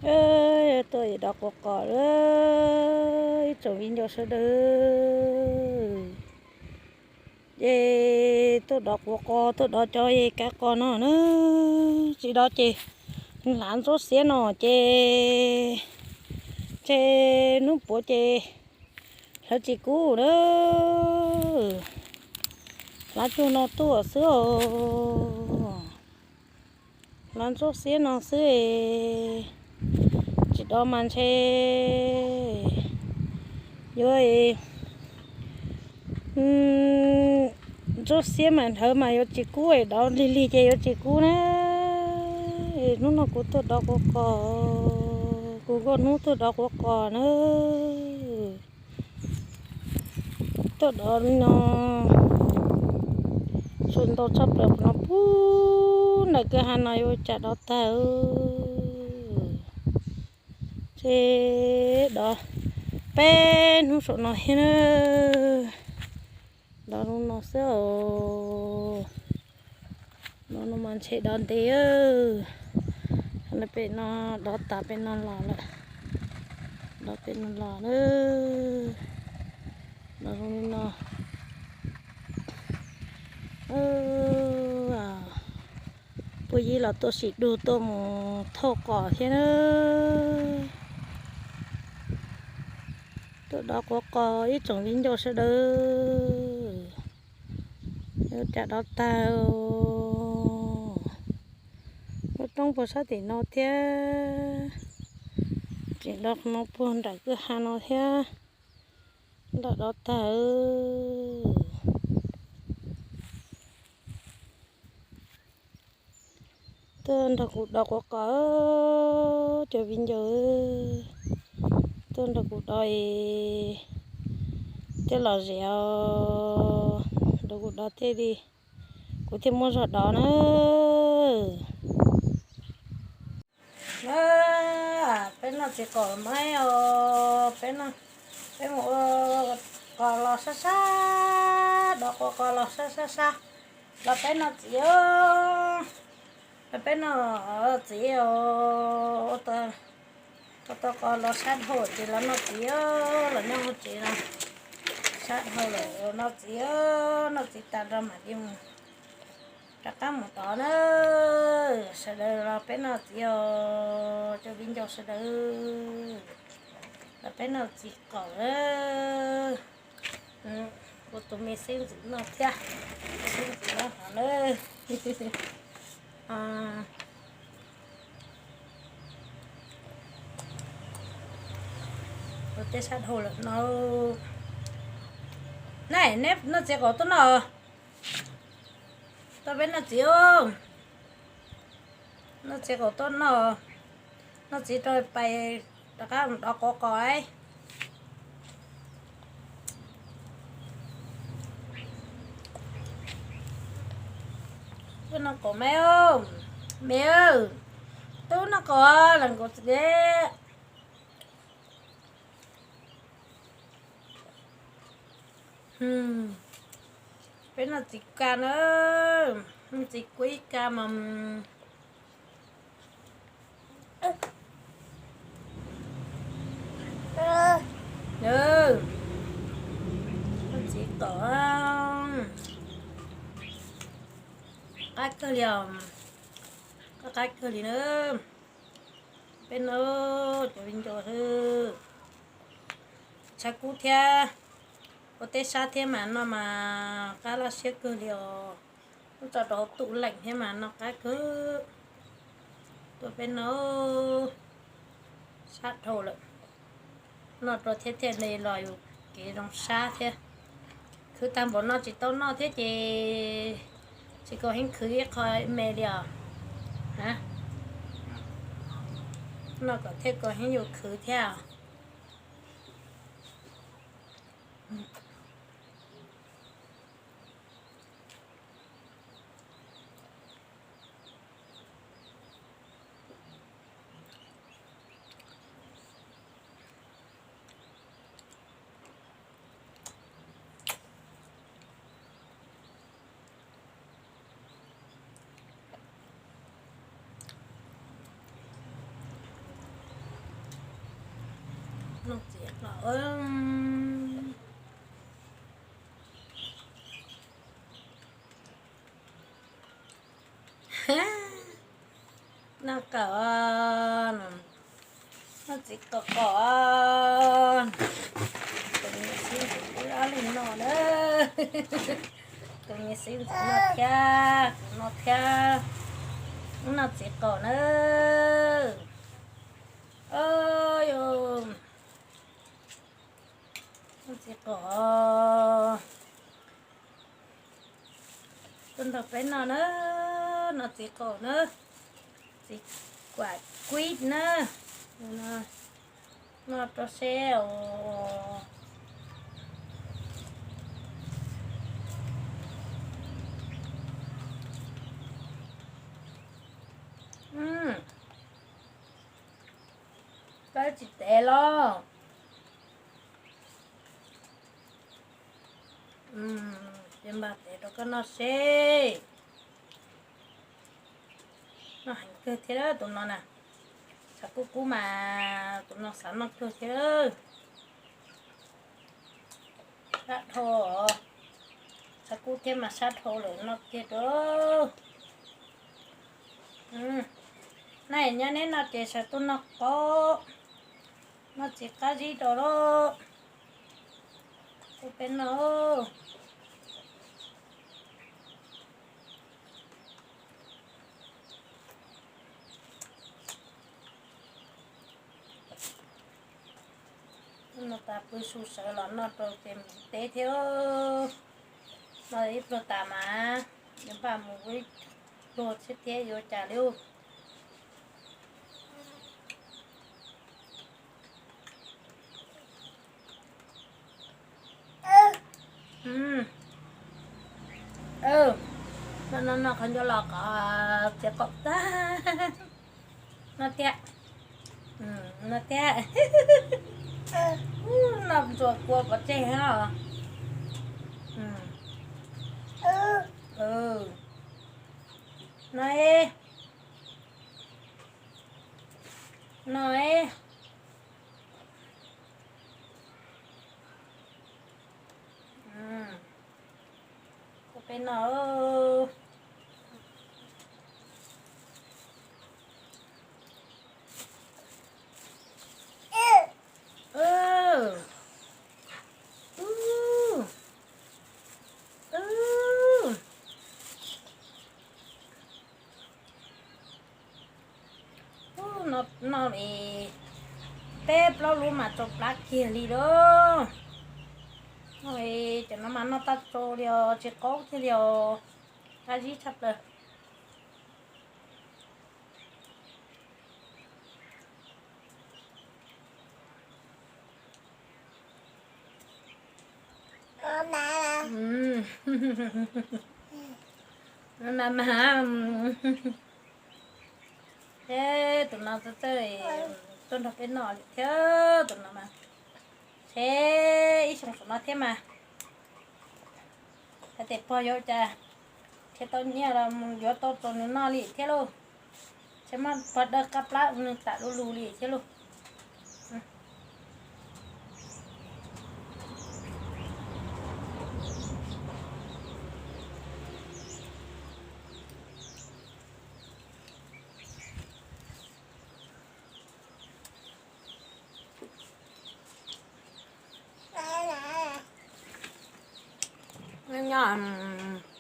Tuaj es dov quav qos, ib tsoom viv ncaus sawv daws. Ces tuaj dov quav qos, tuaj dov cov es kav qos no na. Tsis dov ces hlav ntsuab xiab no ces, ces hnub puav ces hlav tsis kub na. Hlav cuag no tuaj xwb os. Hlav ntsuab xiab no xwb es tsis dov mas ntshe yuav, ntsuab xiab mas nthawv mas yuav tsis kub es dov lig lig ces yuav tsis kub na. Hnub no kuv tuaj dov quav qos, kuv nkauj hnub tuaj dov quav qos na. Tuaj dov li no, su ntau tshaj plaws no puag nram kwj ha no yuav ua cas dov tag. Ces dov peb hnub saum no thiab na. Dov zoo no xwb os. Dov no mas ntshe dov ntev. Pem no dov tas pem no los lawm. Dov pem no los na. Dov zoo li no. Puag yib los tuaj sim dug tuaj mus thauj qos thiab na. Tuaj dov quav qos ib tsoom viv ncaus sawv daws. Yuav cas dov tag. Lub roob puag sab tim no thiab. Tseem dov no puag nram kwj ha no thiab. Nram dov tag. Tuaj nrog kuv dov quav qos, cov viv ncaus. Tuaj nrog kuv dov es thiaj lom zem os. Nrog kuv dov thiaj li, kuv thiaj muaj zog dov na. Peb noj txiv qaum maib os, peb, peb mus ua qos los sab sab, dov quav qos los sab sab sab, los peb noj txiv os. Los peb noj txiv os. Tau qos los sab dhau ces los noj txiv os, los nyob hauv tsev no. Sab dhau lawm noj txiv os, noj txiv tas rau mam li mus rov qab mus dov na. Sawv daws los peb noj txiv os, cov viv ncaus sawv daws. Los peb noj txiv qaum. Kuv tus me xeeb ntxwv noj thiab, xeeb ntxwv noj hov na. Ua tej sab dhau lawm no. Neb noj txiv qaum tuaj noj. Tuaj peb noj txiv. Noj txiv qaum tuaj noj. Noj txiv rau pais rov qab dov quav qos. Tuaj noj qaum me, me, tuaj noj qaum los nkaus txiv. Peb noj txiv ka na, noj txiv kuib ka mas. Noj txiv tom, qab kawg li os, qab kawg li na. Peb noj, cov viv ncaus, tshav kub thiab, ua teb sab thiab mas noj mas qab laj siab kawg li os. Muab tso rau hauv tub leem thiab mas noj qab kawg. Tuaj peb noj, sab dhau lawm, noj rau thiab thiaj li los yus kev zoo sab thiab. Khwv tag npaum no tsis tau noj thiab ces tsis kaus heev khwv ib qho me li os. Noj kom thiaj kaus heev yus khwv thiab. Noj txiv qos. Noj qos, noj txiv qos qos. Tus me xib ntxwv kuv ob leeg noj na. Tus me xib ntxwv noj thiab, kuv noj thiab. Noj txiv qos na. Yog noj txiv qos. Tuaj nrog peb noj na, noj txiv qos na, txiv kuam kuib na, noj rau seb os. Koj tsis tev los? Ces npaj tev rau koj noj seb. Noj heev kawg thiab tus no na. Tshav kub kub mas tus no xav noj kawg thiab. Sab dhau, tshav kub thiab mas sab dhau lawm, noj kiag rau. Noj nyob neb no ces sawv tuaj noj qaub, noj txiv qab zib rau lauj. Ua peb noj. No tas pw su sawv los noj rau ces mus teb thiab. No ib pluag tas mas yuav npaj mus ua ib pluag thiab thiab yuav cas li. No no no qhov ncauj los qhov txiv qaub tag. No tiag. No tiag. No ntxuag kua pov tseg os. No e. No e. Ua peb noj. Ub, no es peb plaub lub mas tsau plab kiag li lauj. No es cov no mas noj tag tsau li os, tsis qaub kiag li os. Qab zib tshaj plaws. Mas mas, thiab tus no txawj tuaj nrog peb noj thiab tus no mas. Seb ib xyoo saum no thiab mas, hais tias pog yuav ua cas, thiaj tau nyiaj los mus yuav tau rau nws noj li thiab lauj. Seb muab pog dawb qab plab ua nws tam du lug li thiab lauj. Nyob